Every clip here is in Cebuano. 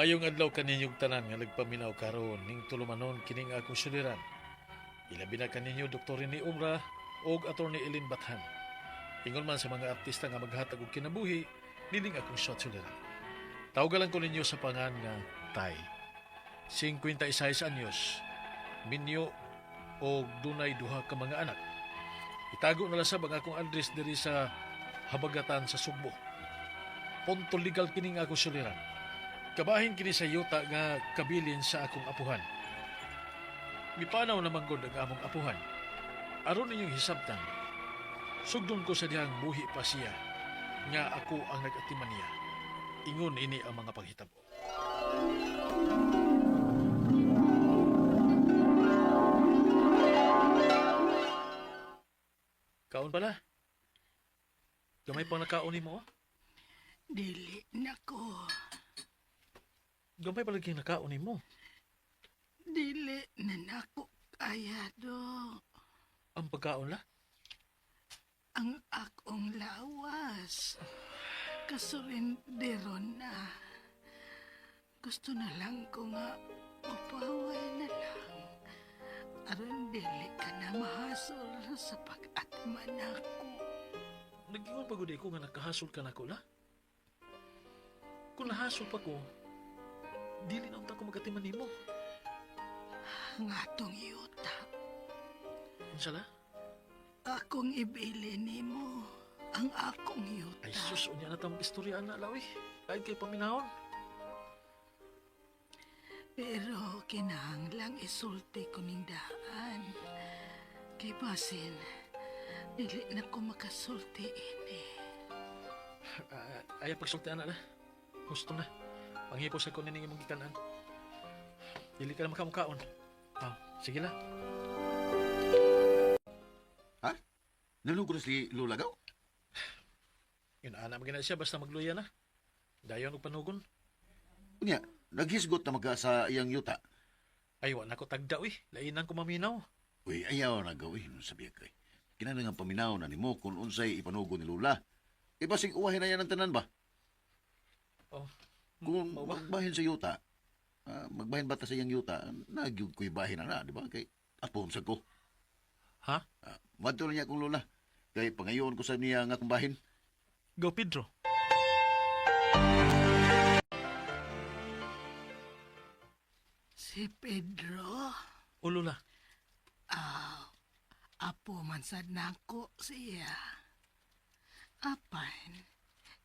Maayong adlaw kaninyong tanan nga nagpaminaw karon ning tulumanon kining akong suliran. Ilabi na kaninyo Dr. Rene Obra ug Attorney Ellen Bathan. Ingon man sa mga artista nga maghatag og kinabuhi nining akong short suliran. Tawgalan ko ninyo sa pangan nga Tay. 56 anyos, minyo og dunay duha ka mga anak. Itago na lang sab ang akong address diri sa Habagatan sa Sugbo. Punto legal kining akong suliran. Kabahin kini sa yuta nga kabilin sa akong apuhan. Mipanaw naman gud ang among apuhan. Aron ninyong hisabtan, sugdon ko sa dihang buhi pa siya, nga ako ang nag-atiman niya. Ingon ini ang mga panghitabo. Kaon pala. Gamay pang nakaon nimo, oh. Dili na ko. Gamay pa lagi nakaon nimo. Dili na nako kaya do. Ang pagkaon la. Ang akong lawas. Kasurindero na. Gusto na lang ko nga upaway na lang. Aron dili ka na mahasol sa pag-atiman ako. Nag-ingon pa gud ko nga nakahasol ka nako la. Kung nahasol pa ko, dili na unta ko magatiman nimo. Ang atong yuta. Unsa la? Akong ibili nimo ang akong yuta. Ay sus, unya na tamang istorya na lawi. Kahit kay paminahon. Pero kinahanglang isulti ko ning daan. Kay basin, dili na ko makasulti ini. Ayaw pagsultian na la. Gusto na. Panghipos ako nining imong gikanan. Dili ka na makamukaon. Ah, sige la. Ha? Nalugod si Lola gaw? Yun, ana magina siya basta magluya na. Dayon og panugon. Unya, naghisgot na magka sa iyang yuta. Ay, wa na ko tagda uy. Lainan ko maminaw. Uy, ayaw na gaw, eh. Sabi ka, eh. Kinahanglan nga paminaw na nimo kung unsay ipanugo ni Lola. E basig uwahin na yan ang tanan ba? Oh, Kung mao ba? magbahin sa yuta, magbahin ba ta sa iyang yuta, nagyug ko'y bahin na na, di ba? Kay apom sa ko. Ha? Madto na niya akong Lola. Kay pangayon ko sa niya nga akong bahin. Go Pedro. Si Pedro, O Lola, apo man sad nako siya. Apan,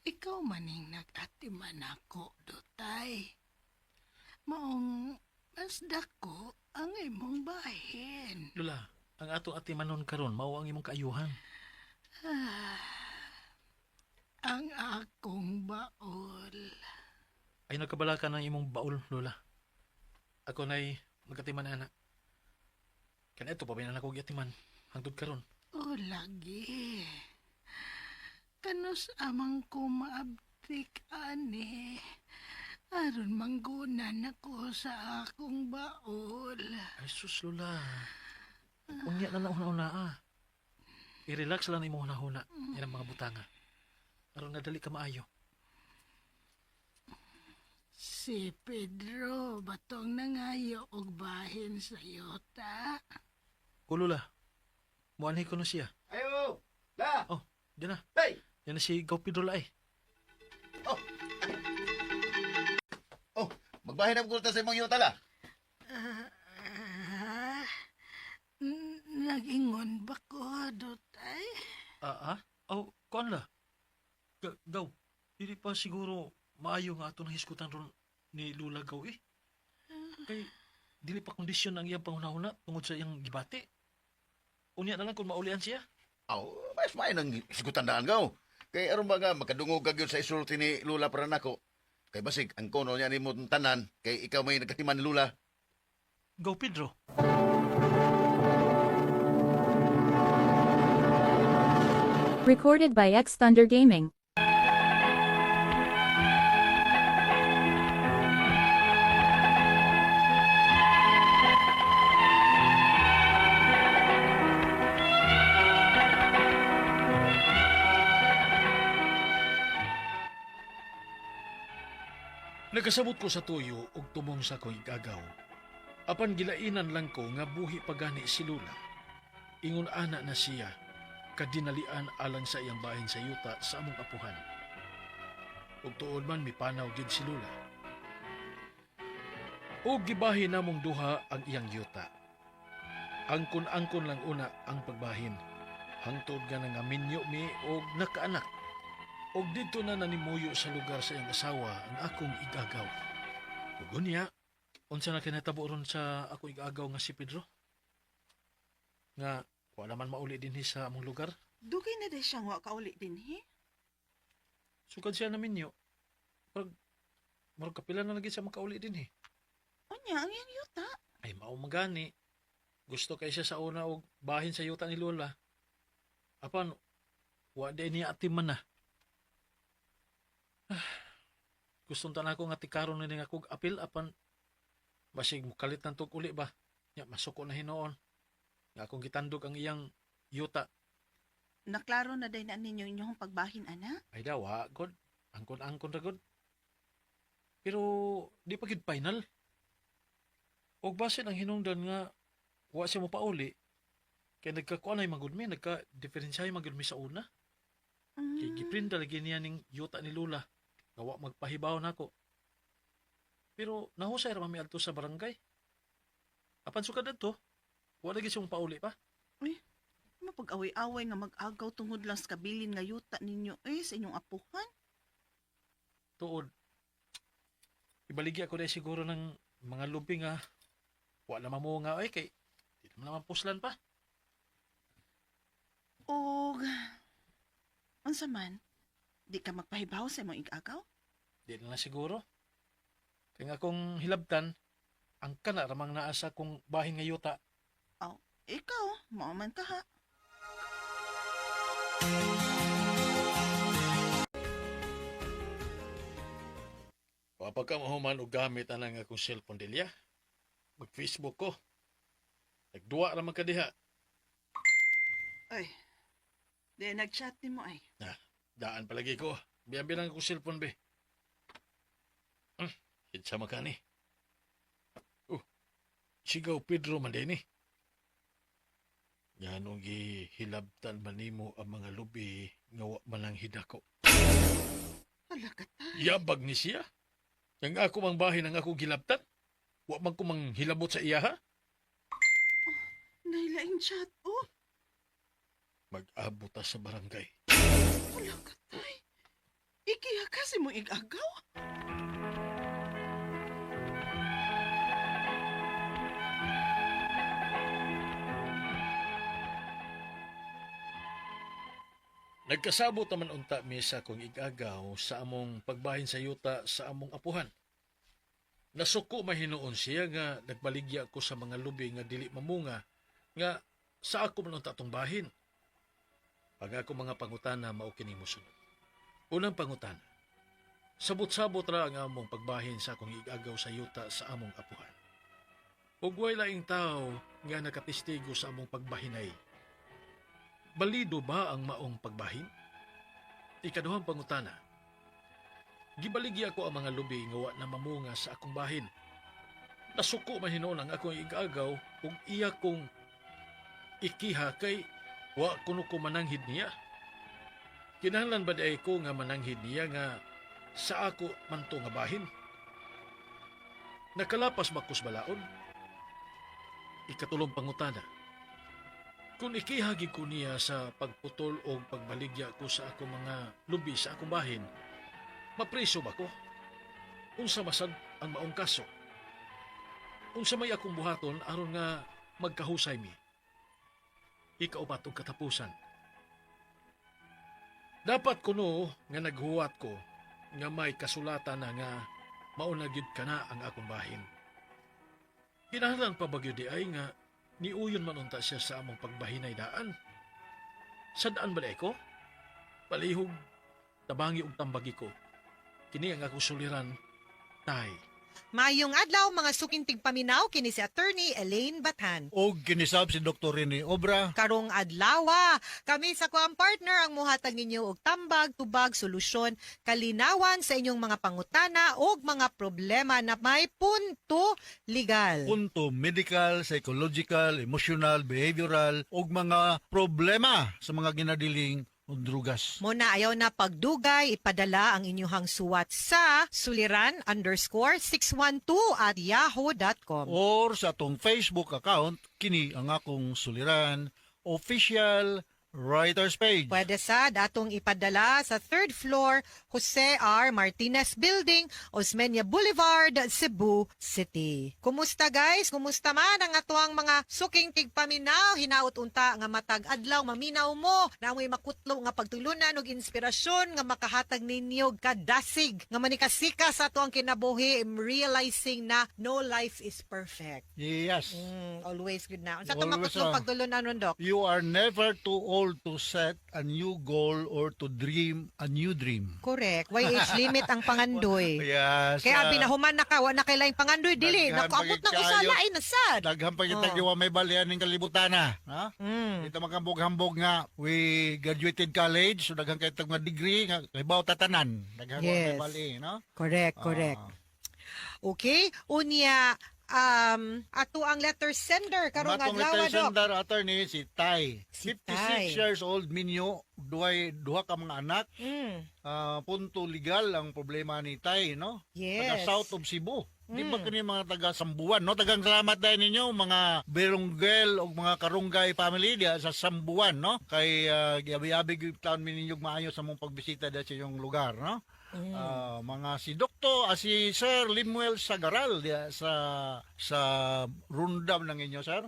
ikaw maning nag-atiman ako, dutay. Maong mas dako ang imong bahin. Lola, ang atong atimanon karon mao ang imong kaayuhan. Ang akong baol. Ay nagkabala ka ng imong baol, Lola. Ako na'y nagatiman ana. Kaneto pa ba na ako giatiman hangtod karon. O lagi. Kanus amang ko maabtik ani. Aron manggunan ako sa akong baol. Ay sus, Lola. Unya na na una-una ah. I-relax lang imong hunahuna. Yan ang mga butanga. Aron nga dali ka maayo. Si Pedro batong nangayo og bahin sa yuta. O Lola, muanhi ko na siya. Ayo! La! Oh, diyan na. Hey! Yan na si Gaw Pedro la eh. Oh! Oh, magbahin na ko sa imong yuta la. Ah, nagingon ba ko, dutay? Ah, ah? Oh, kuan la. Gaw, dili pa siguro maayo nga ato nang hisgutan ron ni Lula Gaw eh. Kay, dili pa kondisyon ang iyang panghunahuna tungod sa iyang gibati. Unya na lang kung maulian siya. Aw, mas may nang hisgutan daan gaw. Kay aron ba nga makadungog ka gyud sa isulti ni Lula para nako. Kay basig ang kono niya nimo tanan kay ikaw may nagkatiman ni Lula. Gaw Pedro. Recorded by X Thunder Gaming. Nagkasabot ko sa tuyo ug tumong sa akong igagaw. Apan gilainan lang ko nga buhi pa gani si Lula. Ingon ana na siya, kadinalian alang sa iyang bahin sa yuta sa among apuhan. Ug tuod man mipanaw gid si Lula. Ug gibahin namong duha ang iyang yuta. Angkon-angkon lang una ang pagbahin. Hangtod nga nangaminyo mi og nakaanak. Og didto na nanimuyo sa lugar sa iyang asawa ang akong igagaw. Ug unya, unsa na kinatabo ron sa akong igagaw nga si Pedro? Nga wala man mauli dinhi sa among lugar. Dugay na day siyang wa kauli dinhi. Sukad siya naminyo. Murag, murag kapila na lagi siya makauli dinhi. Unya ang iyang yuta. Ay mao magani. Gusto kay siya sa una og bahin sa yuta ni Lola. Apan wa di niya atiman na. Gustong tanan ko nga tikaron ni nga kog apil apan basig mukalit nang tug uli ba. Nya masuko na hinuon. Nga akong gitandog ang iyang yuta. Naklaro na day na ninyo inyong pagbahin ana. Ay daw, wa god. Angkon-angkon ra god. Pero di pa gid final. Og basin ang hinungdan nga wa siya mopauli. Kay nagkakuan ay magud mi, nagka diferensya magud mi sa una. Kay giprinda lagi niya ning yuta ni Lula. Nga wa magpahibaw nako. Pero nahusay ra man mi adto sa barangay. Apan sukad adto, wa lagi siya mopauli pa. Mapag-away-away nga mag-agaw tungod lang sa kabilin nga yuta ninyo eh sa inyong apuhan. Tuod. Ibaligi ako dahil siguro ng mga lubi nga wa naman mo nga ay kay di naman naman puslan pa. Og unsa man, di ka magpahibaw sa imong igagaw? Di na lang siguro. Kaya nga kung hilabtan, ang kana ramang naa sa kung bahin nga yuta. Ikaw, mao man ka ha. Wa pa ka mahuman og gamit anang akong cellphone Delia. Mag-Facebook ko. Nagduwa ra man ka diha. Ay, di nag-chat nimo ay. Daan palagi ko. Biyabi lang akong cellphone be. Kinsa man ka ni? Oh, sigaw Pedro man din eh. Nganong gihilabtan man nimo ang mga lubi nga wa man ang hidako. Hala ka tay. Yabag ni siya. Yang ako mang bahin ang ako gilabtan. Wa man ko mang hilabot sa iya ha. Nailaing chat oh. Mag-abot ta sa barangay. Hala ka tay. Ikiha ka sa imong igagaw? Nagkasabot naman unta mi sa akong igagaw sa among pagbahin sa yuta sa among apuhan. Nasuko mahinuon siya nga nagbaligya ko sa mga lubi nga dili mamunga nga sa ako man unta tong bahin. Pag ako mga pangutana mao kini mosunod. Unang pangutana. Sabot-sabot ra ang among pagbahin sa akong igagaw sa yuta sa among apuhan. Ug way laing tawo nga nakatestigo sa among pagbahinay. Balido ba ang maong pagbahin? Ikaduhang pangutana. Gibaligya ko ang mga lubi nga wa na mamunga sa akong bahin. Nasuko man hinuon ang akong igagaw ug iya kong ikiha kay wa kuno ko mananghid niya. Kinahanglan ba diay ko nga mananghid niya nga sa ako man to nga bahin? Nakalapas ba ko sa balaod? Ikatulong pangutana. Kung ikihagi ko niya sa pagputol o pagbaligya ko sa akong mga lubi sa akong bahin, mapriso ba ko? Unsa masad ang maong kaso? Unsa may akong buhaton aron nga magkahusay mi? Ikaupat og katapusan. Dapat kuno nga naghuwat ko nga may kasulatan na nga mauna gyud kana ang akong bahin. Kinahanglan pa ba gyud di ay nga niuyon man unta siya sa among pagbahinay daan? Sadaan ba ko? Palihog, tabangi og tambagi ko. Kini ang akong suliran, tay. Maayong adlaw, mga suking tigpaminaw, kini si Attorney Elaine Bathan. Og kinisab si Dr. Rene Obra. Karong adlawa, kami sa kuang partner ang muhatag ninyo og tambag, tubag, solusyon, kalinawan sa inyong mga pangutana og mga problema na may punto legal. Punto medical, psychological, emotional, behavioral og mga problema sa mga ginadiling og drugas. Muna ayaw na pagdugay, ipadala ang inyuhang suwat sa suliran_612@yahoo.com. Or sa atong Facebook account, kini ang akong suliran official writers page. Pwede sa datong ipadala sa third floor, Jose R. Martinez Building, Osmeña Boulevard, Cebu City. Kumusta, guys? Kumusta man ang atuang mga suking tigpaminaw? Hinaut unta nga matag adlaw maminaw mo. Namoy makutlo nga pagtulunan og inspirasyon nga makahatag ninyo og kadasig nga manikasika sa atuang kinabuhi, realizing na no life is perfect. Yes. Always good na. Unsa itong Always, makutlong ah. pagtulunan ron, Dok? You are never too old to set a new goal or to dream a new dream. Correct. Way age limit ang pangandoy. Yes. Kaya binahuman na ka, wa na kay laing pangandoy, dili. Daghan Naku, abot pagit ng usa kaayo. lain na sad. Daghan pa kita Oh. oh. may balian ning kalibutan na. Ha? Ito magambog-hambog nga we graduated college, so daghan kay tag mga degree nga kay baw tatanan. Daghan yes. May bali, no? Correct. Ah. Okay, unya ato ang letter sender karong Matong adlaw, letter Dok. sender, attorney, si Tai. Si 56 Tai. years old, minyo, duhay, duha ka mga anak. Ah, punto legal ang problema ni Tai, no? Taga south of Cebu. Di ba kini mga taga Sambuan, no? Tagang salamat dahil ninyo mga Berunggel o mga Karunggay family diya sa Sambuan, no? Kay giabi-abi gyud taon mi ninyo maayo sa mong pagbisita diya sa inyong lugar, no? Ah, mga si Dokto, si Sir Limuel Sagaral diya sa rundam ng inyo, sir.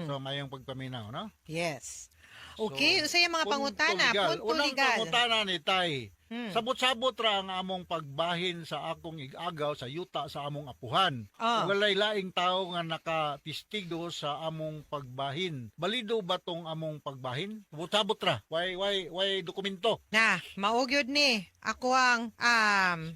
So mayong pagpaminaw, no? Yes. Okay, So, usa yung mga punto pangutana, legal. punto Unang legal. pangutana ni Tay. Sabot-sabot ra ang among pagbahin sa akong igagaw sa yuta sa among apuhan. Ug walay laing tawo nga nakatistigo sa among pagbahin. Balido ba tong among pagbahin? Sabot-sabot ra. Way dokumento. Na, mao gyud ni. Ako ang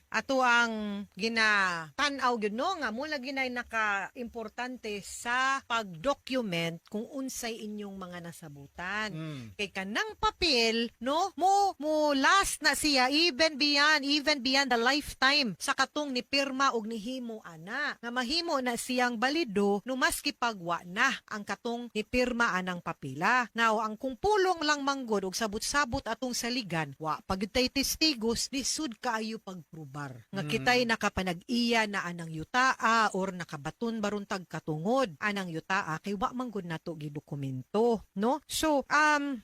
ato ang gina tan-aw gyud, no, nga mula ginay naka-importante sa pag-document kung unsay inyong mga nasabutan. Kay kanang papel, no, mo mo last na siya even beyond the lifetime sa katong ni pirma og nihimo ana. Nga mahimo na siyang balido no maski pagwa na ang katong ni pirma anang papila. Now, ang kung pulong lang manggod og sabot-sabot atong saligan, wa pag tay testigos, lisod kaayo pagprubar. Nga kitay nakapanag-iya na anang yutaa or nakabaton baruntag katungod anang yutaa kay wa manggod nato gidokumento, no? So, ang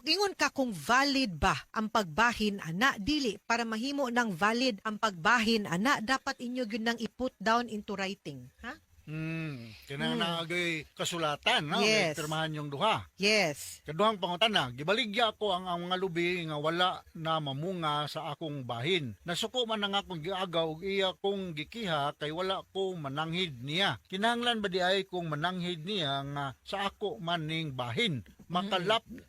ingon ka kung valid ba ang pagbahin ana, dili para mahimo ng valid ang pagbahin ana, dapat inyo gyud nang i-put down into writing, ha? Kinahanglan na agay kasulatan, no? Yes. May pirmahan yung duha. Kaduhang pangutana, gibaligya ko ang mga lubi nga wala na mamunga sa akong bahin. Nasuko man ang akong giagaw og iya kong gikiha kay wala ko mananghid niya. Kinahanglan ba di ay kong mananghid niya nga sa ako man ning bahin?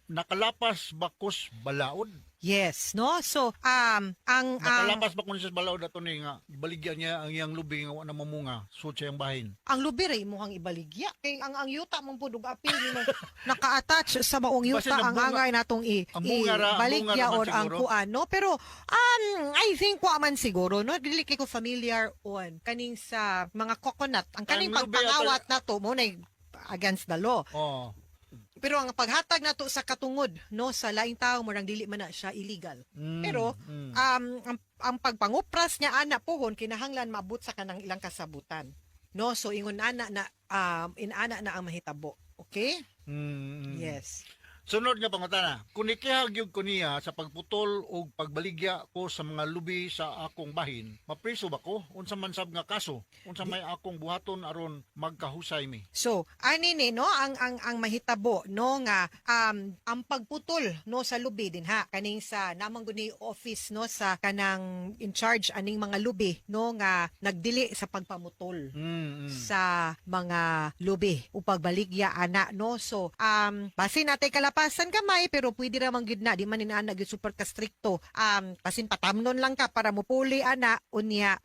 Nakalapas ba kos balaod? Yes, no? So, ang Nakalapas ba kun sa balaod ato ni nga gibaligya niya ang iyang lubi nga wa na mamunga sud sa iyang bahin? Ang lubi ra imuhang ibaligya kay ang yuta mong pud og apil nimo naka-attach sa maong yuta Basta ang nabunga- angay natong i, ang bunga ra- ang bunga ibaligya ra man or ang siguro. kuan, no? Pero I think wa man siguro, no, dili kay ko familiar on kaning sa mga coconut, ang kaning Ang lubi pagpangawat nato mo na against the law, Oh. pero ang paghatag nato sa katungod, no, sa laing tao, murang dili man na siya illegal. Pero ang pagpangupras niya ana pohon kinahanglan maabot sa kanang ilang kasabutan. No, so ingon ana na inana na ang mahitabo. Okay? Yes. Sunod nga pangutana, kung nikihag gyud ko niya sa pagputol og pagbaligya ko sa mga lubi sa akong bahin, mapriso ba ko? Unsa man sab nga kaso? Unsa may akong buhaton aron magkahusay mi? So, ani ni, no, ang mahitabo, no, nga ang pagputol, no, sa lubi din ha kaning sa namang guni office, no, sa kanang in charge aning mga lubi, no, nga nagdili sa pagpamutol sa mga lubi o pagbaligya ana, no? So basin natay kalapas. Lapasan kamay pero pwede ra man gyud na, di man inaana gyud super kastrikto. Pasin patamnon lang ka para mupuli ana, unya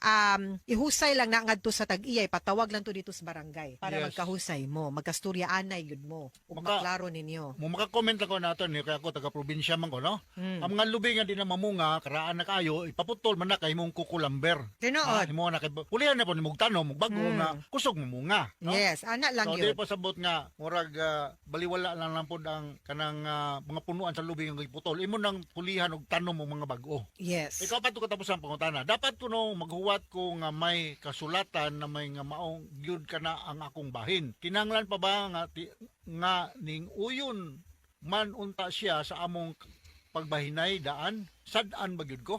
ihusay lang na ngadto sa tag-iya, patawag lang to dito sa barangay para magkahusay mo, magkasturya anay gyud mo ug maklaro ninyo. Mo maka-comment ako nato ni kay ako taga probinsya man ko, no. Ang mga lubi nga di na mamunga, karaan na kayo, ipaputol man na kay imong kukulamber. Tinuod. Ah, imo na kay pulihan na po ni tanom, mug bago nga kusog mamunga, no? Yes, ana lang So, yun. di pa sabot nga murag baliwala lang lang pod ang kanang mga punuan sa lubi nga giputol. Imo nang pulihan og tanom og mga bag-o. Ikaw pa to katapos ang pangutana. Dapat kuno maghuwat ko nga may kasulatan na may nga maong gyud kana ang akong bahin. Kinahanglan pa ba nga nga ning uyon man unta siya sa among pagbahinay daan? Sad-an ba gyud ko?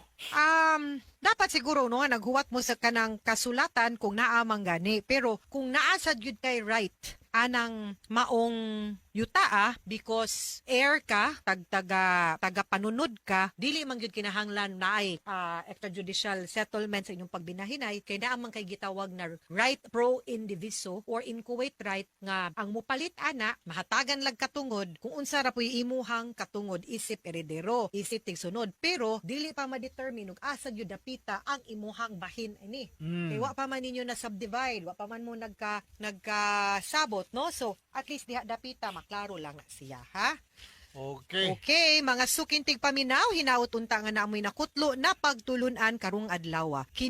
Dapat siguro no nga naghuwat mo sa kanang kasulatan kung naa man gani, pero kung naa sad gyud kay right anang maong yutaa because heir ka, tag taga taga panunod ka, dili man gyud kinahanglan naay extrajudicial settlement sa inyong pagbinahinay kay naa man kay gitawag na right pro indiviso or inchoate right nga ang mupalit ana mahatagan lag katungod kung unsa ra puy imuhang katungod isip eredero, isip tigsunod, pero dili pa ma-determine ug asa gyud dapita ang imuhang bahin ini. Kay wa pa man ninyo na subdivide, wa pa man mo nagkasabot, no? So at least diha dapita maklaro lang na siya, ha? Okay. Okay, mga sukintig paminaw, hinaut unta nga naamoy nakutlo na pagtulunan karong adlaw.